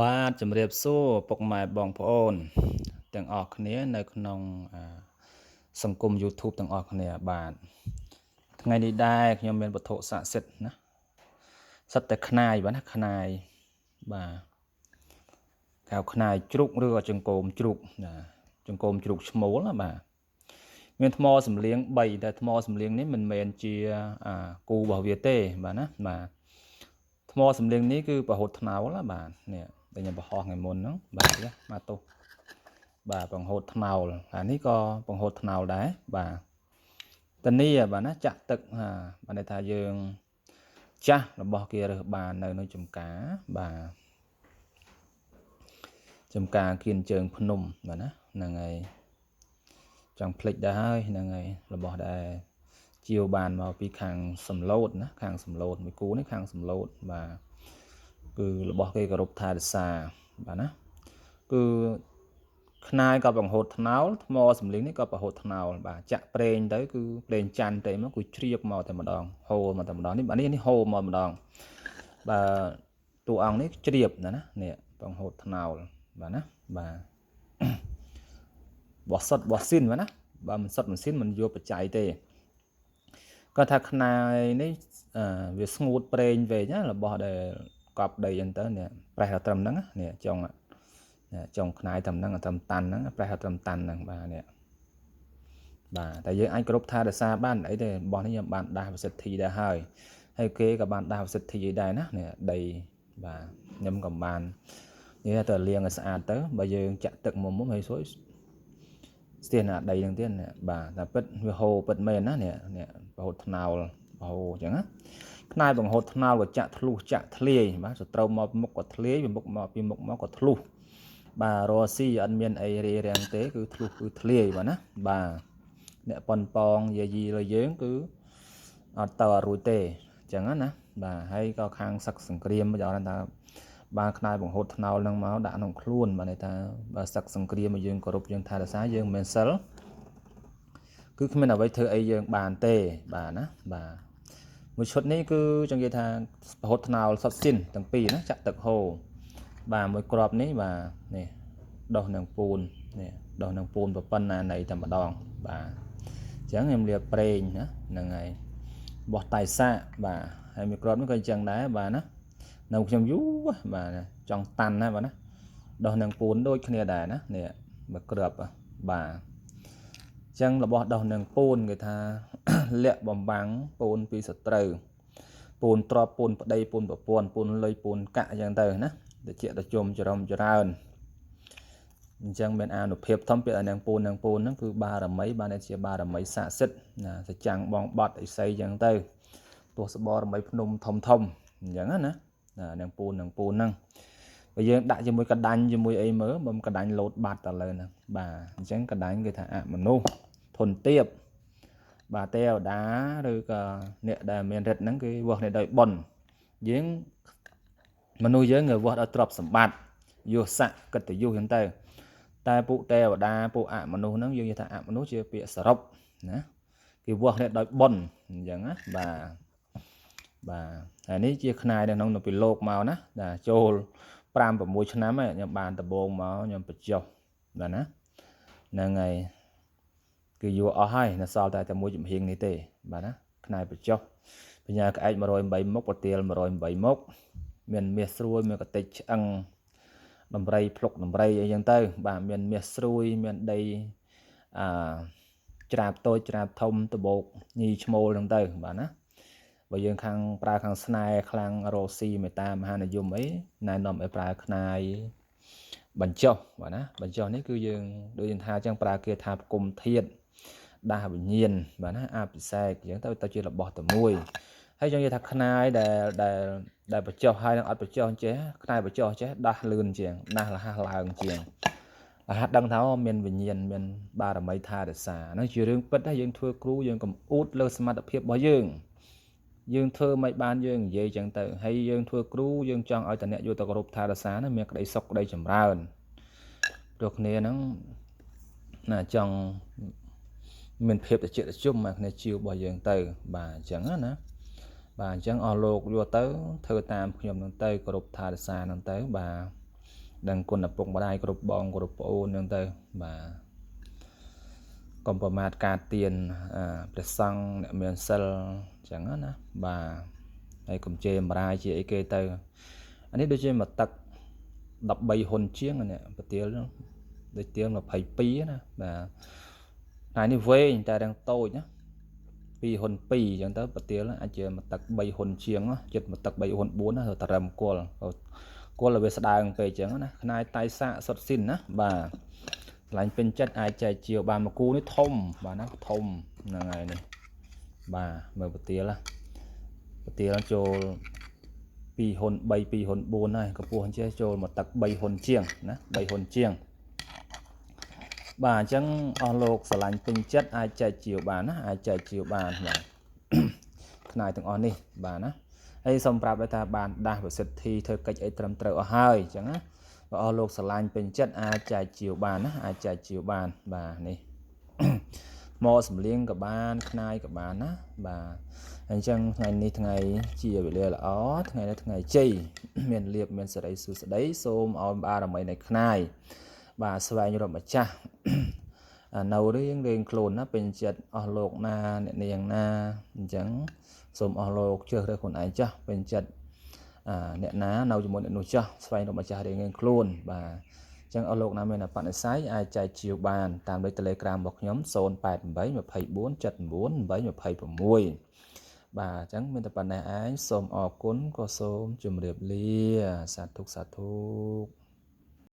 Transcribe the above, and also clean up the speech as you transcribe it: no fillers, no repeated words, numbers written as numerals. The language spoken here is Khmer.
បាទជំរាបសួរពុកម៉ែបងប្អូនទាំងអស់គ្នានៅក្នុងសង្គម YouTube ទាំងអស់គ្នាបាទថ្ងៃនេះដែរខ្ញុំមានវត្ថុស័ក្តិសិទ្ធិណាសិតតែខ្នាយបាទណាខ្នាយបាទកៅខ្នាយជ្រូកឬក៏ចង្កូមជ្រូកណាចង្កូមជ្រូកឈ្មោលណាបាទមានថ្មសំលៀង3តែថ្មសំលៀងនេះមិនមែនជាគូរបស់វាទេបាទណាបាទថ្មសំលៀងនេះគឺប្រហូតថ្នោលណាបាទនេះដែលខ្ញុំបង្ហោះថ្ងៃមុនហ្នឹងបាទមកទោះបាទបង្ហូតថ្នោលអានេះក៏បង្ហូតថ្នោលដែរបាទតានីបាទណាចាក់ទឹកបាទន័យថាយើងចាស់របស់គេរើសបាននៅនៅចំការបាទចំការគៀនជើងភ្នំបាទណាហ្នឹងហើយចង់ភ្លេចដែរហើយហ្នឹងហើយរបស់ដែលជាវបានមកពីខាងសំឡូតណាខាងសំឡូតមួយគូនេះខាងសំឡូតបាទគឺរបស់គេគោរពថែរក្សាបាទណាគឺខ្នាយក៏បង្ហូតថ្នោលថ្មសំលៀងនេះក៏បង្ហូតថ្នោលបាទចាក់ប្រេងទៅគឺប្រេងច័ន្ទទៅមកគឺជ្រាបមកតែម្ដងហូរមកតែម្ដងនេះបាទនេះហូរមកម្ដងបាទតួអង្គនេះជ្រាបណាណានេះបង្ហូតថ្នោលបាទណាបាទបោះសុតបោះស៊ីនបាទណាបើមិនសុតមិនស៊ីនមិនយកបច្ច័យទេគាត់ថាខ្នាយនេះវាស្ងួតប្រេងវិញណារបស់ដែលកប់ដីអញ្ចឹងទៅនេះប្រេះដល់ត្រឹមហ្នឹងនេះចុងចុងខ្នាយត្រឹមហ្នឹងត្រឹមតាន់ហ្នឹងប្រេះដល់ត្រឹមតាន់ហ្នឹងបាទនេះបាទតែយើងអាចគ្រប់ថារសារបានអីទេរបស់នេះខ្ញុំបានដាស់ប្រសិទ្ធិដែរហើយហើយគេក៏បានដាស់ប្រសិទ្ធិអីដែរណានេះដីបាទខ្ញុំក៏បាននេះទៅលាងឲ្យស្អាតទៅបើយើងចាក់ទឹកមុំមុំហើយស្រួយស្ទះណាដីហ្នឹងទៀតបាទតែពិតវាហូរពិតមែនណានេះនេះរហូតថ្នោលហូរអញ្ចឹងណាខ្នាយបង្ហូតថ្នោលក៏ចាក់ធ្លុះចាក់ធ្លាយបាទសត្រូវមកមុខក៏ធ្លាយពីមុខមកពីមុខមកក៏ធ្លុះបាទរស់ស៊ីអត់មានអីរារាំងទេគឺធ្លុះគឺធ្លាយបាទណាបាទអ្នកប៉ុនប៉ងយាយីលើយើងគឺអត់ទៅអត់រួចទេអញ្ចឹងណាបាទហើយក៏ខាងសឹកសង្គ្រាមយ៉ាងថាបានខ្នាយបង្ហូតថ្នោលនឹងមកដាក់ក្នុងខ្លួនបាទន័យថាបើសឹកសង្គ្រាមយើងគោរពយើងថែរក្សាយើងមិនមែនសិលគឺគ្មានអ្វីធ្វើអីយើងបានទេបាទណាបាទមួយឈុតនេះគឺចង់និយាយថាប្រហូតថ្នោលសុតស៊ីនទាំងពីរណាចាក់ទឹកហូរបាទមួយគ្រាប់នេះបាទនេះដោះនឹងពូននេះដោះនឹងពូនប្រប៉ុណ្ណានៃតែម្ដងបាទអញ្ចឹងខ្ញុំលាបប្រេងណាហ្នឹងហើយបោះតៃសាកបាទហើយមួយគ្រាប់នេះក៏អញ្ចឹងដែរបាទណានៅខ្ញុំយូរបាទចង់តាន់ណាបាទណាដោះនឹងពូនដូចគ្នាដែរណានេះមួយគ្រាប់បាទអញ្ចឹងរបស់ដោះនឹងពូនគេថាលាក់បំបាំងពូនពីសត្រូវពូនទ្របពូនប្តីពូនប្រពន្ធពូនលុយពូនកាក់អញ្ចឹងទៅណាតិចតិជុំចរំច្រើនអញ្ចឹងមានអានុភាពធំពីអានឹងពូននឹងពូនហ្នឹងគឺបារមីបានជាបារមីស័ក្តិសិទ្ធណាសចាំងបងបត់អិសីអញ្ចឹងទៅទោះសបរមីភ្នំធំធំអញ្ចឹងណានឹងពូននឹងពូនហ្នឹងបើយើងដាក់ជាមួយកដាញ់ជាមួយអីមើលបើកដាញ់លោតបាត់តលើហ្នឹងបាទអញ្ចឹងកដាញ់គេថាអមនុស្សធនទៀបបាទទេវតាឬក៏អ្នកដែលមានរិទ្ធហ្នឹងគេវាស់នេះដោយបុណ្យយើងមនុស្សយើងគេវាស់ដោយទ្រព្យសម្បត្តិយុស័កកិត្តិយសហ្នឹងទៅតែពួកទេវតាពួកអមនុស្សហ្នឹងយើងនិយាយថាអមនុស្សជាពាក្យសរុបណាគេវាស់នេះដោយបុណ្យអញ្ចឹងណាបាទបាទហើយនេះជាខ្នាយនៅក្នុងពីលោកមកណាបាទចូល5 6ឆ្នាំហើយខ្ញុំបានដបងមកខ្ញុំបញ្ចុះបាទណាហ្នឹងហើយគឺយួរអស់ហើយនៅសល់តែតែមួយចំហៀងនេះទេបាទណាខ្នាយបញ្ចុះបញ្ញាក្អែក108មុខប្រទាល108មុខមានមាសស្រួយមានកតិចឆ្អឹងដំរីភ្លុកដំរីអីចឹងទៅបាទមានមាសស្រួយមានដីអាច្រាបតូចច្រាបធំដបោកញីឈ្មោលហ្នឹងទៅបាទណាបើយើងខាងប្រើខាងស្នេហ៍ខ្លាំងរ៉ូស៊ីមេតាមហានិយមអីណែនាំឲ្យប្រើខ្នាយបញ្ចុះបាទណាបញ្ចុះនេះគឺយើងដូចយើងថាចឹងប្រើគេថាផ្គុំធាតដាស់វិញ្ញាណបាទណាអភិសេកអញ្ចឹងទៅទៅជារបស់តែមួយហើយចង់និយាយថាខ្នាយដែលដែលដែលបញ្ចុះហើយនឹងអត់បញ្ចុះចេះខ្នាយបញ្ចុះចេះដាស់លឿនជាងដាស់លះឡើងជាងលះដឹងថាមានវិញ្ញាណមានបារមីថែរក្សាហ្នឹងជារឿងពិតដែរយើងធ្វើគ្រូយើងកំអួតលើសមត្ថភាពរបស់យើងយើងធ្វើមិនបានយើងនិយាយចឹងទៅហើយយើងធ្វើគ្រូយើងចង់ឲ្យតអ្នកយកទៅគោរពថែរក្សាហ្នឹងមានក្តីសុខក្តីចម្រើនព្រោះគ្នាហ្នឹងណាចង់មានភាពត្រជាក់ត្រជុំមកគ្នាជាវរបស់យើងទៅបាទអញ្ចឹងណាបាទអញ្ចឹងអស់លោកយកទៅធ្វើតាមខ្ញុំនឹងទៅគោរពថែរក្សានឹងទៅបាទ ដឹងគុណឪពុកម្ដាយគ្រប់បងគ្រប់ប្អូនហ្នឹងទៅបាទកុំប្រមាថការទៀនព្រះសង្ឃអ្នកមានសិលអញ្ចឹងណាបាទហើយកុំជេរម្រាយជាអីគេទៅអានេះដូចជាមួយទឹក13ហ៊ុនជាងនេះប្រទាលដូចទៀល22ណាបាទថ្ងៃនេះវែងតែរាងតូចណា2ហ៊ុន2អញ្ចឹងទៅប្រទាលអាចជាមួយទឹក3ហ៊ុនជាងចិត្តមួយទឹក3ហ៊ុន4ណាទៅត្រឹមគល់គល់ឲ្យវាស្ដើងពេកអញ្ចឹងណាខ្នាយតៃសាកសុតស៊ីនណាបាទឆ្លាញ់ពេញចិត្តអាចចែកជាវបានមួយគូនេះធំបាទណាធំហ្នឹងហើយនេះបាទមើលប្រទាលណាប្រទាលចូល2ហ៊ុន3 2ហ៊ុន4ហើយកម្ពស់អញ្ចេះចូលមកទឹក3ហ៊ុនជាងណា3ហ៊ុនជាងបាទអញ្ចឹងអស់លោកស្រឡាញ់ពេញចិត្តអាចចែកជាវបានណាអាចចែកជាវបានបាទខ្នាយទាំងអស់នេះបាទណាហើយសូមប្រាប់ថាបានដាស់ប្រសិទ្ធិធ្វើកិច្ចអីត្រឹមត្រូវអស់ហើយអញ្ចឹងណាបើអស់លោកស្រឡាញ់ពេញចិត្តអាចចែកជាវបានណាអាចចែកជាវបានបាទនេះមកសំលៀងក៏បានខ្នាយក៏បានណាបាទអញ្ចឹងថ្ងៃនេះថ្ងៃជាវេលាល្អថ្ងៃនេះថ្ងៃជ័យមានលៀបមានសិរីសួស្តីសូមឲ្យបារមីនៃខ្នាយបាទស្វែងរកម្ចាស់នៅរៀងរៀងខ្លួនណាពេញចិត្តអស់លោកណាអ្នកនាងណាអញ្ចឹងសូមអស់លោកជ្រើសរើសខ្លួនឯងចាស់ពេញចិត្តអ្នកណានៅជាមួយអ្នកនោះចាស់ស្វែងរកម្ចាស់រៀងរៀងខ្លួនបាទអញ្ចឹងអស់លោកណាមានអបនិស្ស័យអាចចែកជាវបានតាមលេខ Telegram របស់ខ្ញុំ088 24 79 826បាទអញ្ចឹងមានតែប៉ុណ្ណេះឯងសូមអរគុណក៏សូមជម្រាបលាសាធុសាធុ។